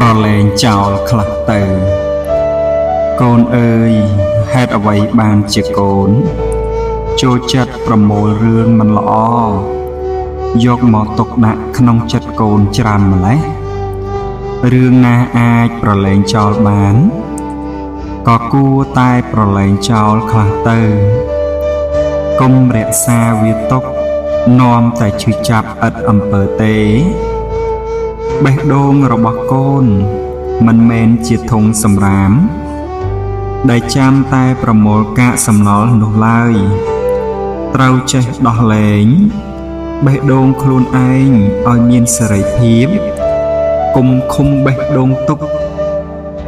ប្រលែងចោលខ្លះទៅ កូនអើយហេតុអ្វីបានជាកូន ចូលចិត្តប្រមូលរឿងមិនល្អយកមកទុកដាក់ក្នុងចិត្តកូនច្រើនម្ល៉េះរឿងណាអាចប្រលែងចោលបានក៏គួរតែប្រលែងចោលខ្លះទៅកុំរក្សាវាទុកនាំតែឈឺចាប់ឥតអំពើទេបេះដូងរបស់កូនមិនមែនជាធុងសំរាមដែលចាំតែប្រមូលកាកសំណល់នោះឡើយត្រូវចេះដោះលែងបេះដូងខ្លួនឯងឲ្យមានសេរីភាពកុំឃុំបេះដូងទុក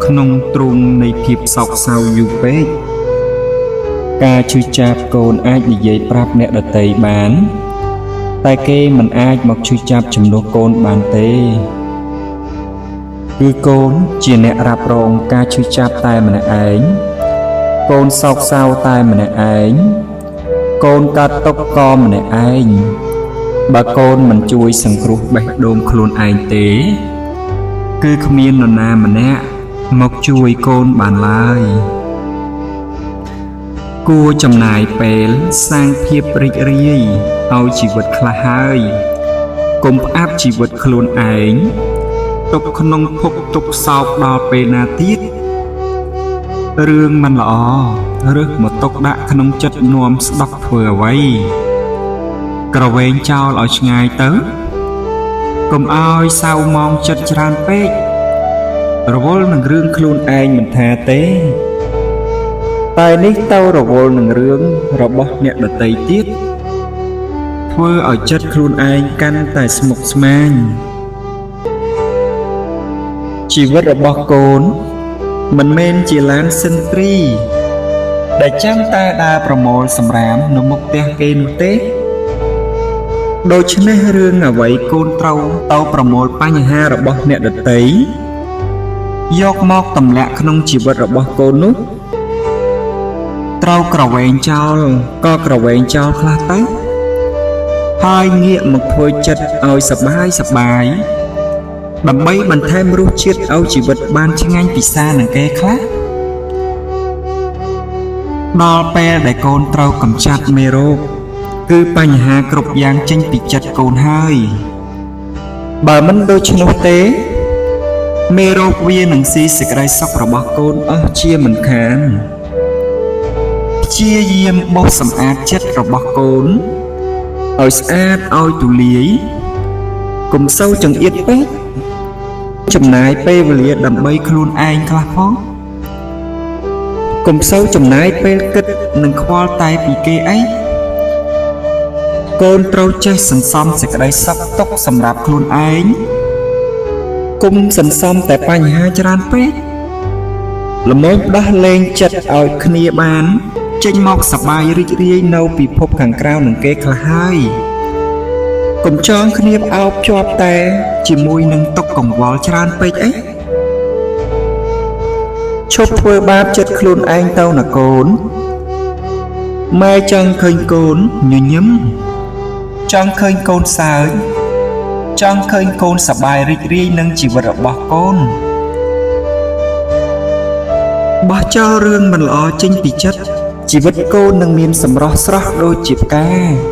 ក្នុងទ្រូងនៃភាពសោកសៅយូរពេកការឈឺចាប់កូនអាចនិយាយប្រាប់អ្នកដទៃបានតែគេមិនអាចមកឈឺចាប់ជំនួសកូនបានទេគឺកូនជាអ្នករ៉ាប់រងការឈឺចាប់តែម្នាក់ឯងកូនសោកសៅតែម្នាក់ឯងកូនកើតទុក្ខក៏ម្នាក់ឯងបើកូនមិនជួយសង្គ្រោះបេះដូងខ្លួនឯងទេគឺគ្មាននរណាម្នាក់មកជួយកូនបានឡើយគួរចំណាយពេលសាងភាពរីករាយឲ្យជីវិតខ្លះហើយកុំផ្អាប់ជីវិតខ្លួនឯងទុកក្នុងភពទុក្ខសោកដល់ពេលណាទៀតរឿងមិនល្អរើសមកទុកដាក់ក្នុងចិត្តនាំស្ដុកធ្វើអ្វីក្រវែងចោលឲ្យឆ្ងាយទៅកុំឲ្យសៅមងចិត្តច្រើនពេករវល់នឹងរឿងខ្លួនឯងមិនថាទេតែនេះទៅរវល់នឹងរឿងរបស់អ្នកដទៃទៀតធ្វើឲ្យចិត្តខ្លួនឯងកាន់តែស្មុគស្មាញជីវិតរបស់កូនមិនមែនជាឡានសិនទ្រីដែលចាំតែដើរប្រមូលសម្រាមនៅមុខផ្ទះគេនោះទេដូច្នេះរឿងអ្វីកូនត្រូវទៅប្រមូលបញ្ហារបស់អ្នកដទៃយកមកទម្លាក់ក្នុងជីវិតរបស់កូននោះត្រូវក្រវែងចោលក៏ក្រវែងចោលខ្លះទៅហើយងាកមកធ្វើចិត្តឲ្យសប្បាយសប្បាយដើម្បីបន្ថែមរសជាតិឲ្យជីវិតបានឆ្ងាញ់ពិសានឹងគេខ្លះដល់ពេលដែលកូនត្រូវកម្ចាត់មេរោគគឺបញ្ហាគ្រប់យ៉ាងចេញពីចិត្តកូនហើយបើមិនដូច្នោះទេមេរោគវានឹងស៊ីសេចក្តីសុខរបស់កូនអស់ជាមិនខានព្យាយាមបោសសម្អាតចិត្តរបស់កូនឲ្យស្អាតឲ្យទូលាយកុំសូវចង្អៀតពេកចំណាយពេលវេលាដើម្បីខ្លួនឯងខ្លះផងកុំសូវចំណាយពេលគិតនិងខ្វល់តែពីគេអីកូនត្រូវចេះសន្សំសេចក្តីសុខទុក្ខសម្រាប់ខ្លួនឯងកុំសន្សំតែបញ្ហាច្រើនពេកល្មមដោះលែងចិត្តឲ្យគ្នាបានចេញមកសប្បាយរីករាយនៅពិភពខាងក្រៅនឹងគេខ្លះហើយកុំចងគ្នាផ្អោបជាប់តែជាមួយនឹងទុក្ខកង្វល់ច្រើនពេកអីឈប់ធ្វើបាបចិត្តខ្លួនឯងទៅណាកូនម៉ែចង់ឃើញកូនញញឹមចង់ឃើញកូនសើចចង់ឃើញកូនសប្បាយរីករាយនឹងជីវិតរបស់កូនបោះចោលរឿងមិនល្អចេញពីចិត្តជីវិតកូននឹងមានសម្រស់ស្រស់ដូចជាផ្កា។